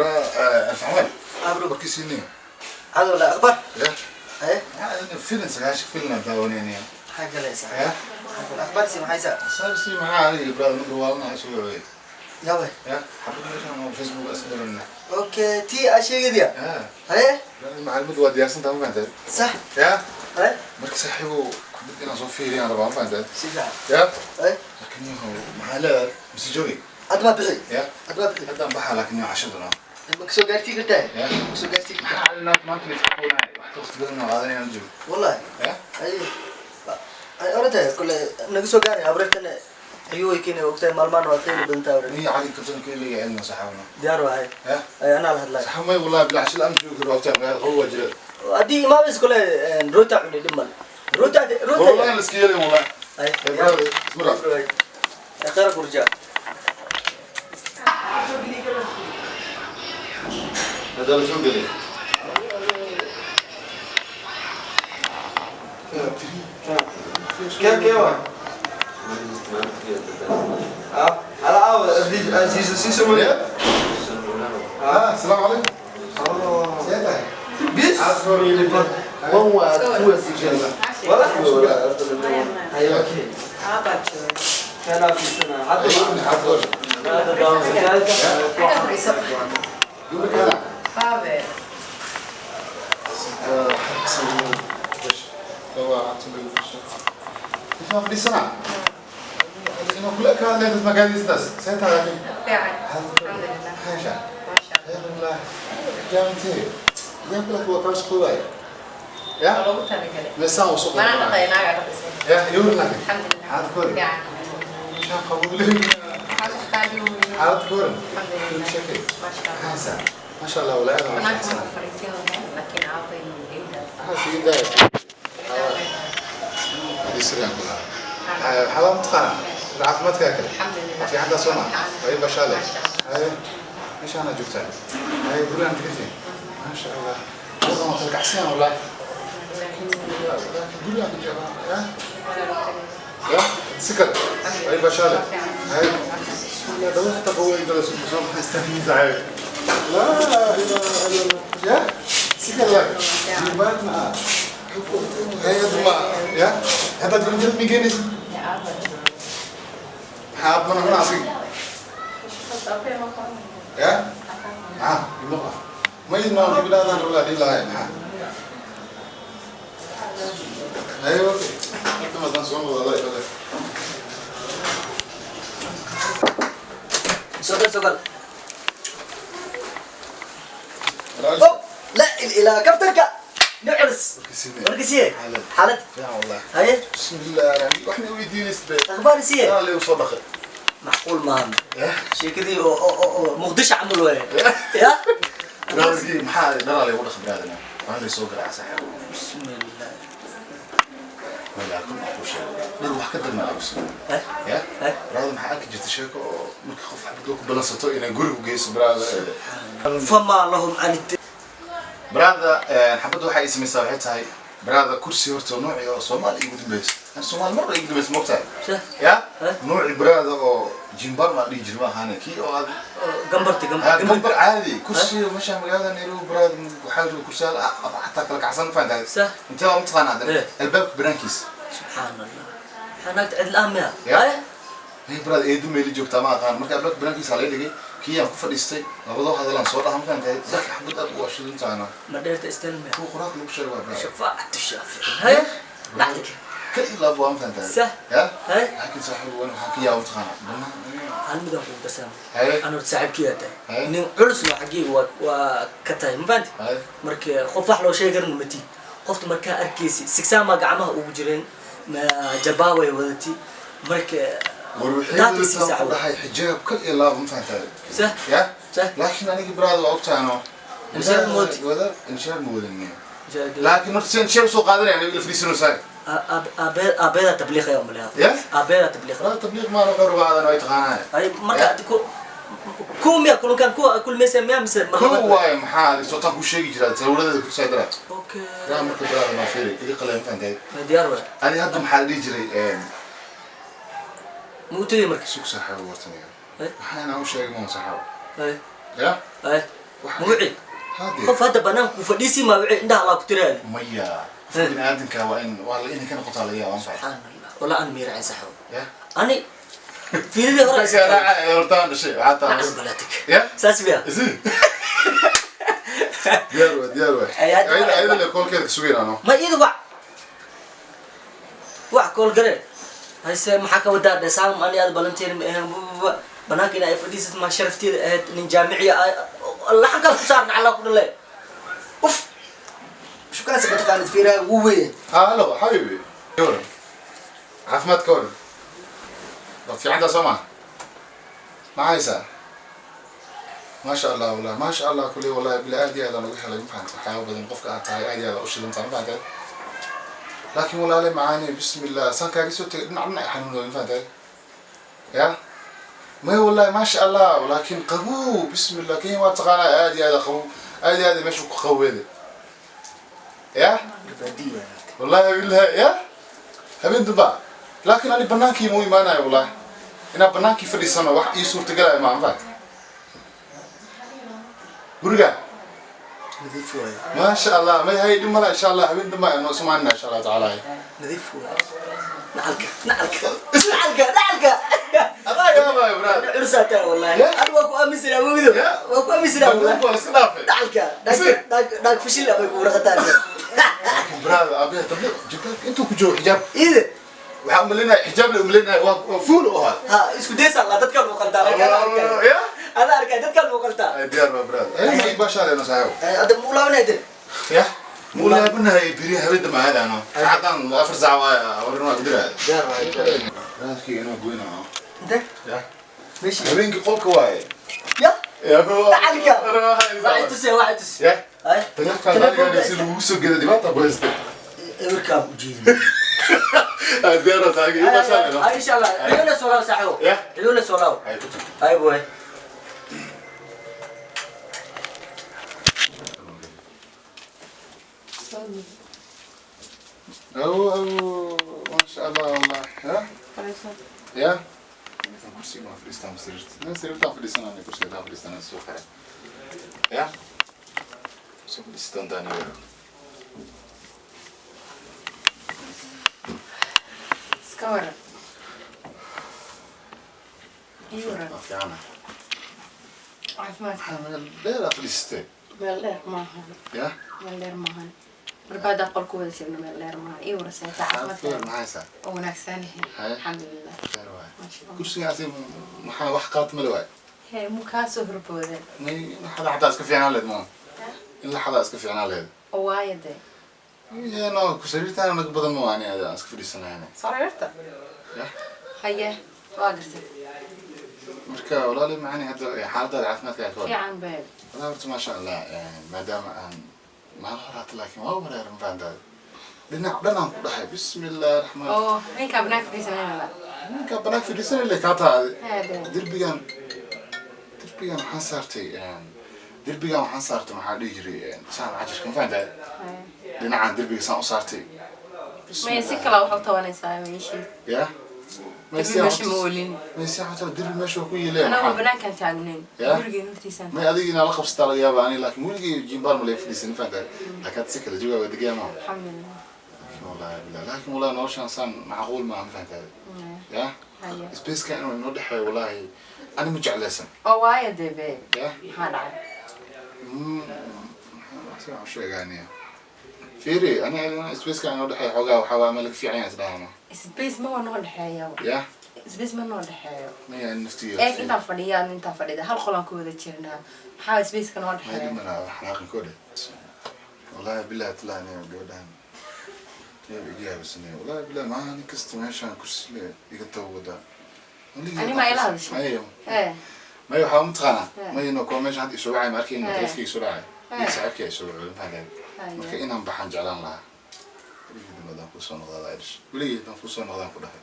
Alfaxwaal. Abro. Warkiisiiniyo. Cadow la akhbaar. Ya. Haye. Filin 90 filin daawanaynayaa. Maxaa galaysaa? Ya. Akhbaarsi maxay saa? Saarsi maxaa aniga brother marka waalna isu weeyay. Yaabay. Ya, xabad meeshan oo Facebook iska daranna. Okay, tii aa sheegadiya. Ya. Haye. Brother macallimadu waa diyaarsan tahay, ma fahantahay? Sax. Ya. Haye. Marka saaxiibow xabad inaan soo fiiriyaan rabaa, ma fahantahay? Si fiican. Ya. Haye. Laakiin yahow maxaa leedahay mise joogi? Hadda maa bixi. Ya. Hadda maa bixi. Haddaan baxaa laakiin yahow cashaduna. Ma kasoo gaartii kartaa? Ya. Ma kasoo gaartii kartaa? Maxaa calinaa maanta la iska qoonaya wax waqti badan oo qaadanayaan joogo. Wallahi. Ya. Haye. Ay orata kule naga soo gaaray abreertana ayuu way keenay ogtahay maalmahan waa qiimo badan tahay. Ni cali kabtan keliya cilmi saxaabna. Diyaar wahay. Ya. Ay anaa la hadlay. Saxaab may wallahi bilaa shil am joogi karo waqti aan qabow waa jira. Haddii imaamaysa kule roota cuni dhib male. Roota roota. Wallahi la iska yeelin wallahi. Ay. Ya brother, ismara. خيرك ورجع. هذا la soo gelay. Kee kee waay? Ala aaw siiso ma. Ya. السلام عليكم. Bis. هو Wala. Hayo okay. Kana fiisana. Hadda hada daawo. ما شاء الله ولا انا حلا متقنة العافمات كاكل في عندها صنع طيب بشالة هاي ايش انا جبتها هاي قول انا قلتي ما شاء الله والله ما تلك حسين ولا قول لك يا يا سكر طيب بشالة هاي بسم الله ده حتى هو يقدر يسوق حستفيد عادي لا اله الا الله يا سكر لك جيبان هاي ما يا هذا تقول ميجينيس حاب من هنا عصي يا ها يمقع ما يدنا نقول هذا ولا دي لا ها ايوه انت ما تنسون والله يخليك. سؤال سؤال. لا إلى كابتنك نعرس. ورقسيه. حالت. يا والله. هاي. بسم الله الرحمن واحنا ويدين سبيت. اخبار سيه. لا اللي وصدق. معقول ما شي كذي مقدش عملوا يا. رازقي maxaa dhalaalay ugu dhaqbraadana waxaan la soo garaac saaxiib. بسم الله. Wala kun ku sheego. Dad wax ka darnaa lagu soo. Ya? Raadu maxaa arki jirtay sheeko oo marka qof xabad ku balansato inay gurigu geyso braada. فما لهم عن Braada xabadu waxay ismaysaa waxay tahay braada kursi horta nooci oo Soomaali igu dambeysay. Aan Soomaali mar igu dambeysay moogtahay. Ya? Nooci braada oo jimbar ma dhihi jirma ahaane kii oo aad gambarti gambar caadi kursi meesha magaalada Nairobi braada waxaa jooga kursi xataa kala kacsan fahantahay. Intee waa mataqaanaa haddana albaabka banaankiisa. Subxaan Allah. Xanaagta cid la'aan miya? Hey braada eedu meeli joogtaa ma aqaan marka albaabka banaankiisa laga dhigay kii aan ku fadhiistay labadoo hadalaan soo dhaha ma fahantahay dadka xabad aad u washidantaana. Ma dheerta istaan miya? Kuwa quraanka lagu sheego waa braada. Shafaacatu shaafici. Haye. Dhacdik. كل ابو ما فهمت. صح. يا هاي. لكن صاحب وانا حكي يا وتخانا hal midaan kugu darsaamay. Haye. Anuu saaxiibkii tahay. Haye. Nin culus waa xaggii waa ka tahay ma fahanti? Haye. Marka qof wax loo sheegi karana ma tiid. Qofta markaa arkaysi sigsaama gacmaha ugu jireen ma jalbaabay wadatay marka وروحي dhahay xijaab kal iyo laab ma fahantahay. صح. Ya. صح. laakiin anigi braada waa ogtaano Inshaar moodi. wada inshaar moodanay laakiin marka inshaar soo qaadanaya aniga fariisano saay aabeeda tabliiqaya umaleeyaa. Ya? Aabeeda tabliiqa. La tabliiq ma loo rabaa ay taqaanaa. Ay marka ku miya kulankan ku kulmaysa miya mise ku waay maxaa soo tan ku sheegi jiraa sawiradeeda ku soo diraa. Okay. Raa marka braada ma fiiri iga qalay ma fahantahay. Ma diyaar waay. Ani hadda maxaa la dhihi jiray Ma u tegay marka? Sug saaxiib wartaniga. Maxaa inaan u sheegay ma saaxiib. Ay. Ya? Ay. Ma wici? Haddee. Qof hadda banaanku fadhiisi ma wici, indhaha laa ku tiraada. Maya, qofka bini aadamka waa in waa la inay ka noqotaa laga yaabaa, ma Subxaan Allah, walaa an miiracin saxo. Ya. Ani fiiridii hore. Hortaan dhashay waxaa taa. Nacas balaatig. Ya. Saas miya? Isi diyaar waa, diyaar waa. Ay, hadda ayada le koolkeeda ka sugayna no. Ma iyada wac, wac kool gare hayse, maxaa ka wadaa dhesaam? Ani aad balanteen ma ahayn banaanka in ay fadhiisat ma sharafteeda ahayd nin jaamiciya laxankaas ku saarna calaa ku dhale Uf, shukaansi ka taqaanid fiiraha ugu weyn. Halo xabiibi, ka waran caafimaad? Ka waran, waad fiicantaa soo maa? Ma haysaa? Maasha Allah, wallah maasha Allah. Kuley wallahi bila aad iyo aad aan uga helay, ma fahanta, waxyaaba badan qofka aad tahay aad iyo aad u shidantaa, ma fahantay? Laakiin walaale macaani, bismillah, saan kaaga soo tegay dhinac dhinac xanuunooy, ma fahantay? Ya maya, wallahi maasha Allah, laakiin qabow, bismillah, Kenya waa taqaanaa, aad iyo aad qabow, aad iyo aad meesha ku qaboweede ya. Wallahi billahi ya habeen damba, laakiin ani banaankii mu imaanayo, wallahi inaan banaankii fadhiisano wax ii suurtagalaya ma fahantay guriga. Nadiif waaye. Maasha Allah, may hay dhib mala, insha Allah habeen dambe aynu isumaanina insha Allah tacaala. Nadiif waaye, nacalka nacalka nacalka nacalka. Adaa yaabaayo, brother. Cursaa wallahi. Yeah. Ani waa ku aaminsanaa mawido. Yeah. Waa ku aaminsanaa wallahi. Banaanka waa la iska dhaafay. Nacalka dhaag dhaag fashil abay ku raqataan. Laakiin brother, abiya tabliiq jilbaabka intuu ku joogo xijaab. Iide. Waxaa umaleynaya xijaab la umaleynaya, waa fuul u ahaa. Ha isku daysa Allah, dadka lagu qaltaa laakiin ada arkay. Ya. Ada arkay, dadka lagu qaltaa. Ay, diyaar baa brother, ay baashaaleeno saaxiib. Hadda muu laabanaya dir? Ya, muu laabanahay, beri habeen dambe aadaano, saacadan 4 saac waa warin, waa kudiraya. Diyaar waaye. Raadkii inuu goynaa. Inte? Ya. Meeshii? Habeenkii qolka waaye. Ya. Ya. Nacalka waxay tusee, waxay tusee. Ya. Ay. Taleefanka qaaliga si lagugu soo geda dhibaata ku haystay. Ewerkaa u jeedin. Ay, diyaar waa saaxiib, iyo baashaaleeno. Ay, insha Allah ciyuuna soo laaw saaxibo. Ya. Ciyuuna soo laaw. Ay ku tag. Ay boy. أو أو ما شاء الله والله ها يا كرسي ما فريستان سريرت انا سريرت فريستان انا كرسي لا فريستان السوق يا سوق فريستان داني. Iska waran. Ii waran. fiicana. Caafimaadka. Dheer fadhiistay. Meel dheer maahan. Ya. Meel dheer maahan. Marba haddaan qol ku wada jirno meel dheer maahan. Ii waran seeta caafimaad. Caafimaadka. Maxay saa? Oo wanaagsan yahay. Haye. Alxamdulilah. Dheer waay. Maasha Allah. Kursigaasi maxaa wax qaat male waay. Hee, muu kaa soo horbooday? May laxada xataa iska fiicnaan leed maa in laxada iska fiicnaan leed. Oo waayo dee. No, sariirtaan naga badan ma waani aan iska fadhiisanayna. Sariirta? Ya. Haye, waa gartay. Marka walaali macani, hadda xaaladaada caafimaadka ay ka waran? Fiican beel. والله horta maasha Allah, maadaama aan maalin hore hata, laakiin waa wareer, ma fahantahay, dhinac dhan aan ku dhahay bismi illaahi raxmaan. Oo ninkaa banaanka fadhiisanaya la. Ninka banaanka fadhiisanay le kaa tahay. Hee dee. Derbigan waxaan saartay, derbigan waxaan saartay, maxaa dhihi jiray, saan cajirka, ma fahantahay? Haye. Dhinacan derbiga saan u saartay. Maya, si kale wax u tabanaysaa meeshii. Ya. Derbi meesha ma oolin. Maysi xataa derbi meesha waa ku yiileen. Anagoo banaankaan taagnayn. Ya. Gurigeen hortiisaan. May adiga inaa la qabsataa laga yaaba ani, laakiin weligay jimbaal ma laga fadhiisan, ma fahantahay? Laakiin hadda si kale joogaa waa degaa maaha. Alxamdulilah. والله بالله، لكن والله noloshaan saan macquul maaha, ma fahantahay? Ya. Haye. Spaceka inuu inoo dhexeeyo wallahi ani ma jeclaysan. Oo waayo dee bee. Ya. Maxaa dhacay? Maxaa u sheegaaniya, fiiri, ani spaceka inoo dhexeeyo xoogaa waxaa waa ma laga fiican yahay isdhahama. Space ma waa noo dhexeeya. Ya. Space ma noo dhexeeyo. Maya naftiga. Eeg, intaan fadhiya adna intaan fadhida, hal qolaan ku wada jirnaa, maxaa spaceka noo ma dhexeeya? dhimana xanaaqin ko dheh, wallahi billahi tallahi aniga gabadhan yaa iga yaabisanaya, wallahi billahi maaha nin kasta meeshaan kursi le iga tawadaa. Ani ma ila hadashay? Maya. Ee. Maya, waxaa mataqaanaa, Eh. maya no kuwa meesha hadda isoo wacay ma arkayna. Eh. Taleefkii isoo dhacay Eh. iyo saaxiibkii isoo wacay, ma fahantahay? Haye. Marka inaan baxaan jeclaan lahaa, weligii dambe haddaan kusoo noqdaa laa idhish, weligii haddaan kusoo noqdaan ku dhahay.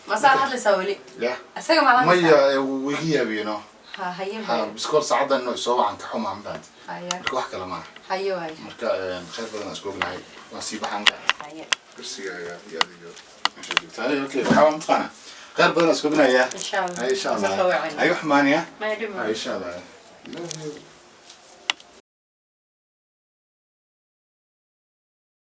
Masaa la hadlaysaa weli? Ya. Isaga maa la hadlaysaa? Maya, wuu iga yaabiye no. Ha, haye. Ha. Bee. Biskool saacadan inuu isoo wacan ka xumaa, ma fahantay? Haye. Marka wax kale maaha. Haye waay. Marka khayr badan aan isku ognahay, waan sii baxaan. Haye. Kursigaaga iyo adiga meesha joogta. Haye, okay, waxaa mataqaanaa khayr badan aan isku ognayaa. Insha Allah. Haye, insha Allah. Soo wacin. Haye, wax maaniya. Maya, dhib haye, insha Allah. Ilaahay.